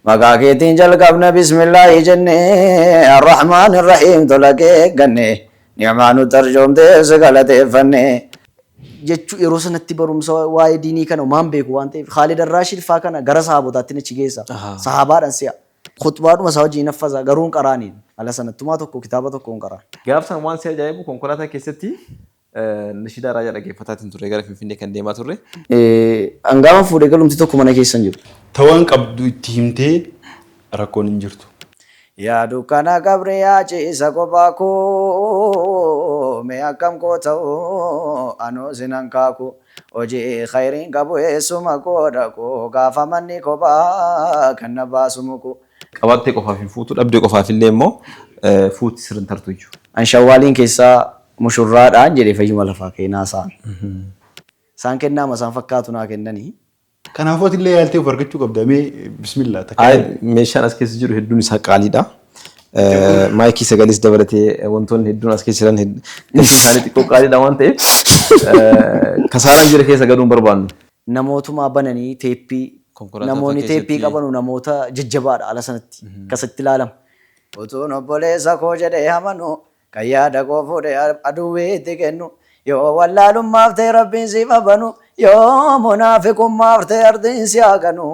Maqaa keetiin jalqabna bismillaahi jennee Arrahmaan Irrahiim tola kee eegganne Ni'maa nutti arjoomteef si galateeffanne. Jechuu yeroo sanatti barumsa waa'ee diinii kana homaan beeku waan ta'eef Khaalid Arraashid faa kana gara sahaabotaatti achi geessa. Sahaabaadhan si'a. Khuxbaadhuma isaa wajjin haffaza garuu hin qaraaniin. Ala sanattumaa tokko kitaaba tokko hin qaraan. Gaaf san waan si ajaa'ibu konkolaataa keessatti Nashiidaa Raayyaa dhaggeeffataatiin turre gara Finfinnee kan deemaa turre. An gaafa fuudhee galumti tokko mana keessa hin jiru. Ta waan qabdu itti himtee rakkoon hin jirtu. Yaa dukkana qabri yaa ciisa kophaa koo mee akkam koo ta'u anoo sinan kaaku hojii khayriin qabu eessuma koo dhaqu gaafa manni kophaa kan na baasu muku. Qabaattee qofaaf hin fuutu, dhabdee qofaaf illee immoo fuuti sirri hin tartu jechuudha. An shawwaaliin keessaa mushurraadhaan jedhe fayyuma lafaa ka'ee naasa'an. Isaan kennaama isaan fakkaatu naa kennanii. Kanaafuu atillee yaaltee of argachuu qabda mee bismillah takka Ay, yaali. meeshaan as keessa jiru hedduun isaa qaaliidha. Maayikii sagalees dabalatee wantoonni hedduun as keessa jiran gatiin isaanii xiqqoo qaaliidha waan ta'eef kasaaraan jira keessa galuu hin barbaannu. Namootumaa bananii teeppii Konkolaataa namoonni fa'aa teeppii keessatti. qabanu namoota jajjabaadha ala sanatti akkasitti ilaalama. Utuun obboleessa koo jedhee amanu Kan yaada koo fuudhe aduwwiitti kennu Yoo wallaalummaaf ta'e Rabbiin siif haa banu Yoo munaafiqummaaf ta'e ardiin si haa ganu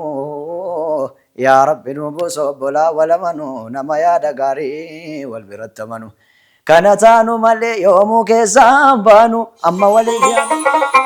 Yaa Rabbi nu buusi obbolaa wal amanu Nama yaada gaarii wal biratti amanu Kana taanu malee yoomuu keessaa hin baanu Amma waliif yaanu.